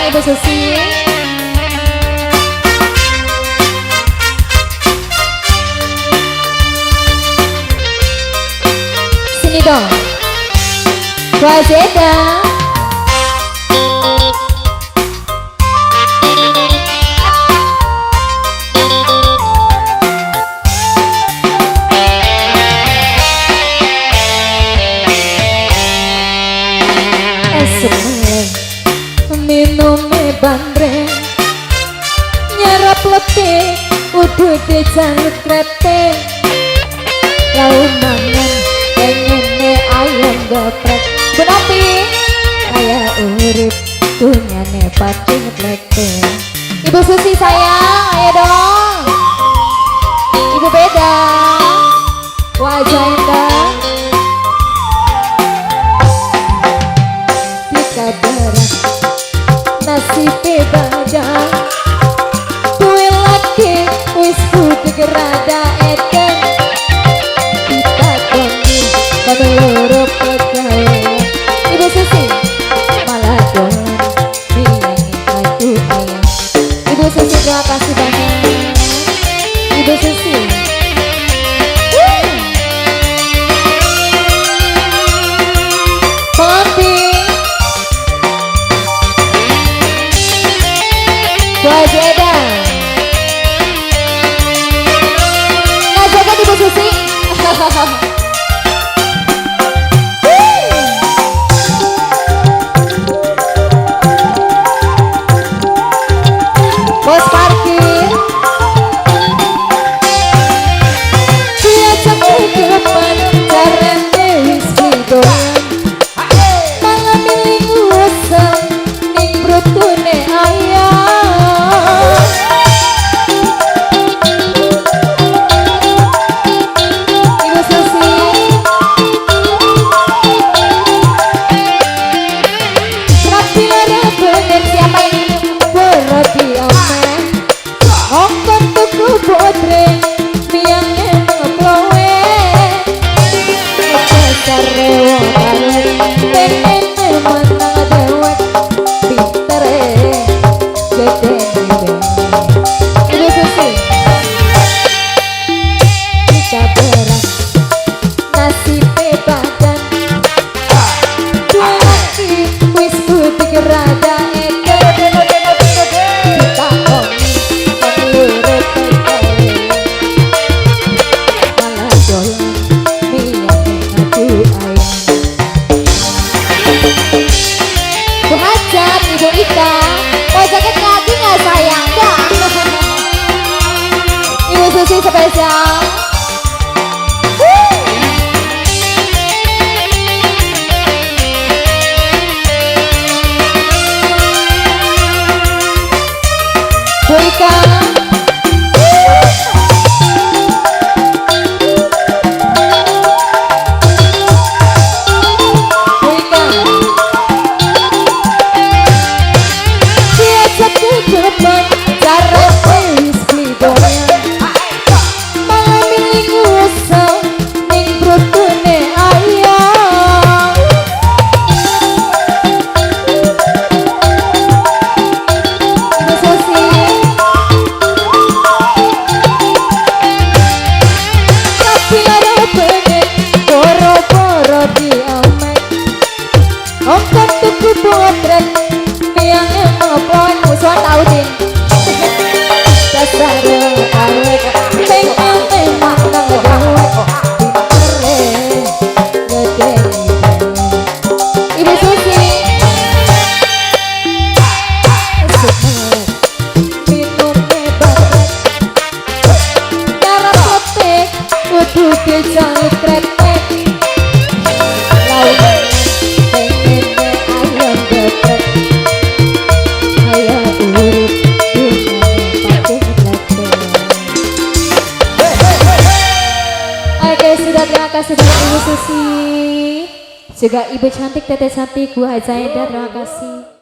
banyak Ibu Susi. Sini dong. Wajeda. Minume bandrek nyerap letih udude janut krepek lau mangan pengene ayam geprek Bunapi kaya urip dunyane pati ngepleke. Ibu Susi sayang, ayo dong. Ibu beda wajah indah kita berat nasibe badan duwe lagi wis putih rada eten ditakoni kono loro pegawe. Ibu Susi malah dolan miyangi adu ayam. Ibu Susi terima kasih banyak Ibu Susi. Papi Wajeda. Nggak joget Ibu Susi. Bos parkir. Diajak ke depan carane wis doyan. Malah milih ngusel ning brutune ayam. Ibu Susi rapi lara bener siapa ini berarti omeh ngongkon tuku bodre miyange mengeplowe dasar rewo balik pengen menang dewek pintere gede nih. Ibu Susi kita berat nasibe badan duwe laki wis putih rada eken ditakoni wong loro pegawe malah dolan miyange ngadu ayam. Bu Hajat, Ibu Ika, mau jaket lagi nggak sayang? Nggak. Ibu Susi spesial. Bu Ika. Bu Ika. Diajak ke depan cara wis beli doyan malah milih ngusel ning brutune ayam. Ibu Susi tapi lara pengen boro-boro diamek ongkon tuku botrek miyange mengeploen musuhan tau din dasar awek pengen menang dewek pintere gede. Ibu Susi minume barek nyarap letih kudu dijalut krepek lau pengene ayam geprek kaya urip dunyane pati ngeplek. Oke sudah, terima kasih banyak Ibu Susi, juga Ibu cantik, Teteh cantik, Bu Haja Enda, terima kasih.